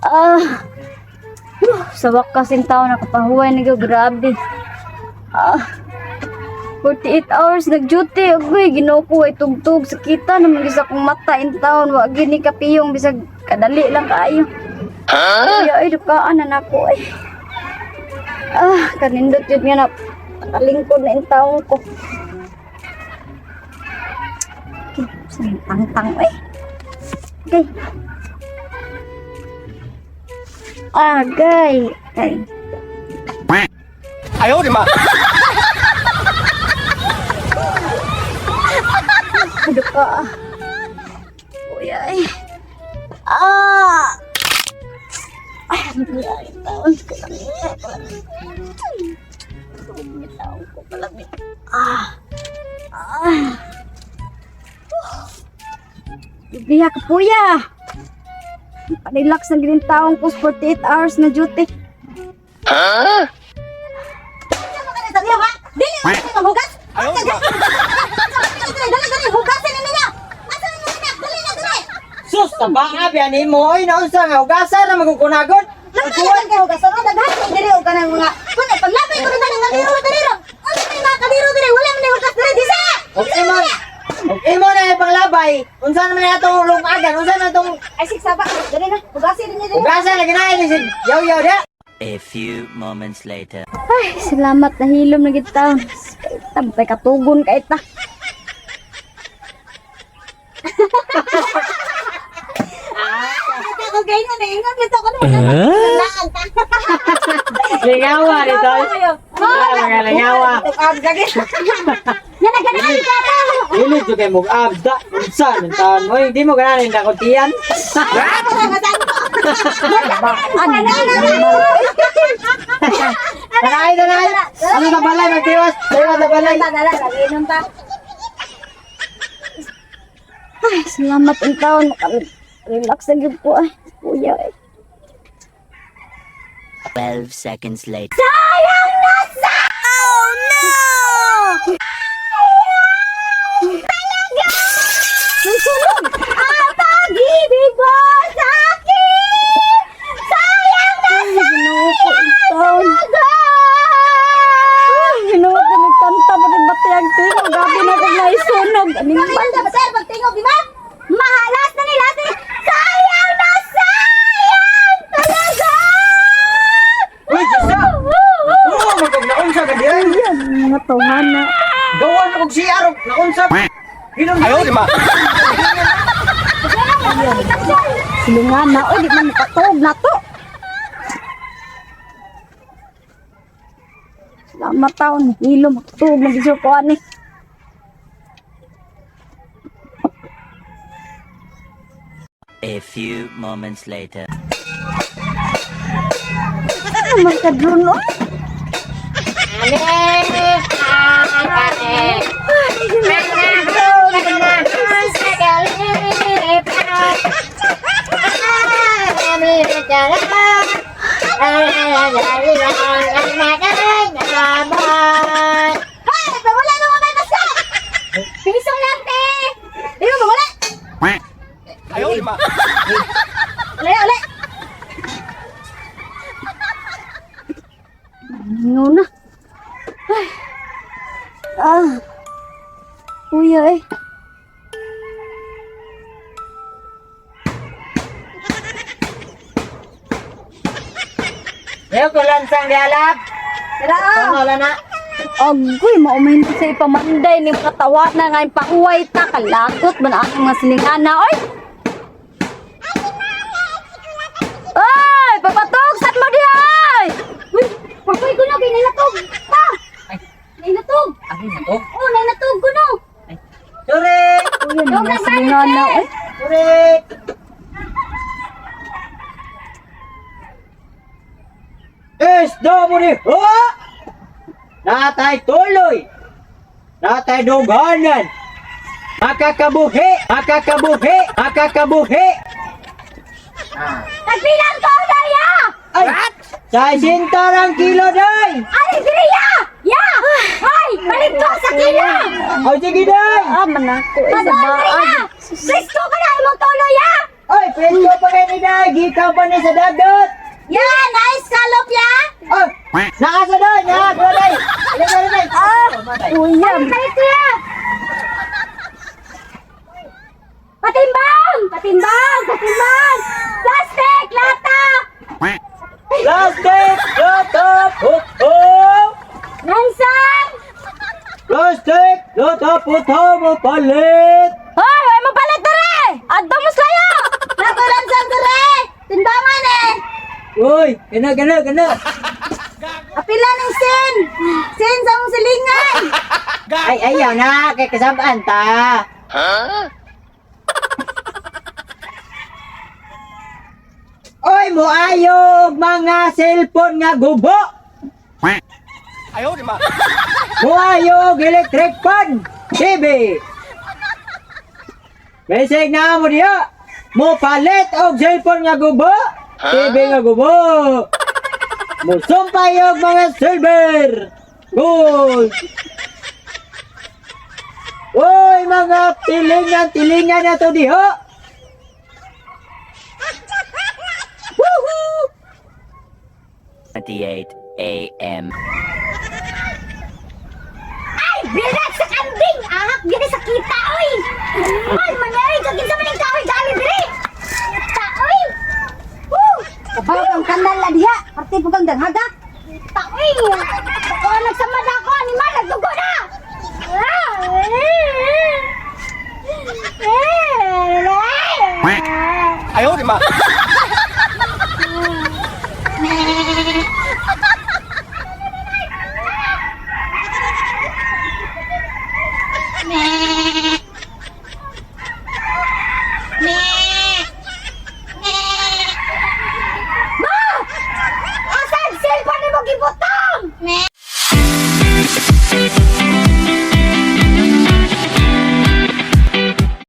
Ah. Whew, sa wakas yung tao nakapahuway na gyud, grabe. Ah. 48 hours nag-duty. Agoy, Ginoo ko ay tugtog sakita naman gyud sa akong mata in town. Wa gyud ni kapiyong bisag kadali lang kaayo. Kuya, ay dukaan na nako ay. Ah, kanindot yun nga na nakalingkod na in taon ko. Okay, tang-tang ay. Okay. Agay. Ay. 哎呦我的妈！ Ano ka? Kuya, ay. Ah! Ay, ano ba yung taon ko lang? Yung taon ko palamig. Ah! Ah! Biya ka, kuya! Parelax na ginin taong ko sa 48 hours na duty. Dili ka hugas. Dali dali hugasan ni niya. Asa ni niya? Dali na dali. Sus, tabang abi ani mo oy naunsa nga hugasan ra magkukunagon. Nagkuhan kay hugasan ro daghan kay diri og kanang mga kun paglabay ko na nga kaliro diri ro. Unsa may mga kaliro diri wala man hugas diri disa. Og imo. Og imo na ipanglabay. Unsa naman na atong lungagan? Unsa na atong Ay sig saba dali na hugasin niya diri. hugasan lagi na ini si yaw-yaw dia. A few moments later. Ay, salamat nahilom na gid taon. Tampay katugon kay ta. Ako gay na ingon gito ko na. Lingawa ni tol. Mga lingawa. Yan na ganahan ka ta. Dili jud kay mog abda. Unsa man taon mo? Hindi mo ganahan na tiyan. Ano? Tanay tanay. Ano sa balay magtiwas? Tiwas sa balay. Dala dala pa. Ay, salamat ang taon. Relax na gyud ko ay. Kuya ay. 12 seconds later. Sayang na sa... Oh no! Talaga! Nasunog ang pag-ibig mo sa akin! Sayang na sayang! Talaga! Ay, Ginoo ko nagkanta pa rin bati ang tingog. Gabi na kong naisunog. Animal. Kamil ba sir pagtingog di ba? Mahalas na nila si Sayang na sayang! Talaga! Uy, Jisa. Oo, magkog naunsa ka diyan. Ayan, mga tawhana. Gawan na kog CR og naunsa. Ginom. 哎呦我的妈！ Silungana, oy, di man makatuog na to. Salamat taon, hilo, makatuog na gisyo ko ani. A few moments later. Ano man ka drone, oy? Hay, pawala mo kamay basta. Piso lang te. Di mo mawala. 哎呦我的妈！ Uli uli. Ano na? Ay. Ah. Kuya, eh. Ayaw ko lansang dialab. Dira oh. Wala na. Agoy, maumahin sa ipamanday ni katawa na nga yung pahuway ta, kalagot man ang mga silingana, oy! Oy, papatog, saan mo di ay? Uy, papoy ko na kay nalatog. Pa. Nalatog. Ay, nako. Oh, nalatog ko no. Sorry. Kuya, mga silingana, oy. Sorry. Es do mo ni ho. Natay tuloy. Natay duganan. Makakabuhi, makakabuhi, makakabuhi. Nagbilang ko na ya. Ay, sa sinta lang kilo day. Ay, diri ya. Ya. Ay, balik ko sa kilo. Ay, sige day. Ah, manako, eh, sa Padol diri ya. baag. Presko ka na imong tulo ya. Oy, presko pa kayo ni Day. Gikan pa ni sa dagat. Ya, nice scallop ya. Oh, naasa doon. Na, day. Alin, alin, alin. Ah, Uyab. Palit ya. Patimbang! Patimbang! Patimbang! Plastic! Lata! Plastic, lata, puto. Nansan! Plastic, lata, puto mo palit. Hoy! Ay mapalit dere! Adto mo sayo! Nato lansang dere. Timbangan eh. Uy, kana, kana, kana. Apila ng sin. Sin sa mong silingan. Ay, ayaw na. Kay kasabaan ta. Oy, moayo og mga cellphone nga gubo. 哎呦我的妈！ Moayo og electric fan, TV. Bisig na mo diha. Mo palit og cellphone nga gubo, TV nga gubo. Musumpay og mga silver, gold. Oy, mga tilingan, tilingan na to diha. Woohoo! 28 a.m. Ay! Bilat sa kanding! Ahak gini sa kita, oy! Ay, mangyari ka kinsa man ang kahoy dali diri! Kita, oy! Woo! Kabaw kang kanal na diha. Parte po kang danghaga. Kita, oy! Ako nagsamad ako, animal, nagdugo na! 哎呦我的妈！